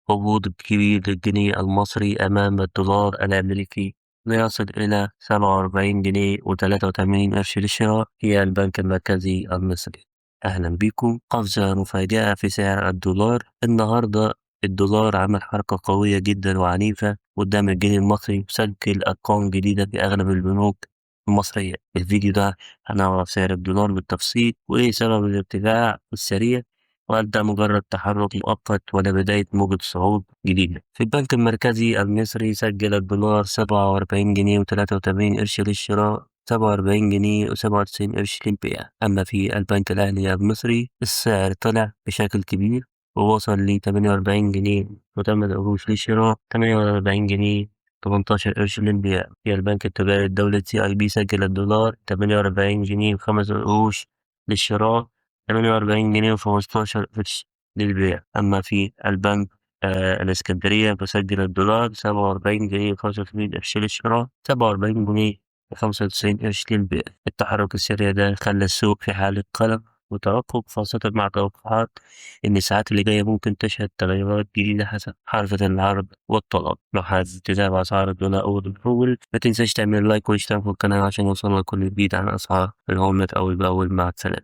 هبوط كبير للجنيه المصري أمام الدولار الأمريكي ليصل إلى 47 جنيه و83 قرش للشراء في البنك المركزي المصري. أهلا بكم. قفزة مفاجئة في سعر الدولار النهاردة. الدولار عمل حركة قوية جدا وعنيفة قدام الجنيه المصري، وسجل أرقام جديدة في أغلب البنوك المصرية. في الفيديو ده هنعرف سعر الدولار بالتفصيل وإيه سبب الارتفاع السريع، وهل ده مجرد تحرك مؤقت ولا بداية موجة صعود جديدة. في البنك المركزي المصري سجل الدولار 47 جنيه و83 قرش للشراء، 47 جنيه و97 قرش للبيع. أما في البنك الأهلي المصري السعر طلع بشكل كبير ووصل ل 48 جنيه و8 قروش للشراء، 48 جنيه 18 قرش للبيع. في البنك التجاري الدولي CIB سجل الدولار 48 جنيه و5 قروش للشراء، 48 جنيه و15 قرش للبيع. أما في البنك الإسكندرية فسجل الدولار 47 جنيه و85 قرش للشراء، 47 جنيه و95 قرش للبيع. التحرك السريع ده خلى السوق في حالة قلق وترقب، خاصة مع توقعات إن الساعات اللي جاية ممكن تشهد تغيرات جديدة حسب حركة العرض والطلب. لو حابب تتابع أسعار الدولار أول بأول ما تنساش تعمل لايك واشتراك في القناة عشان يوصلك كل جديد عن أسعار العملات أول بأول. مع السلامة.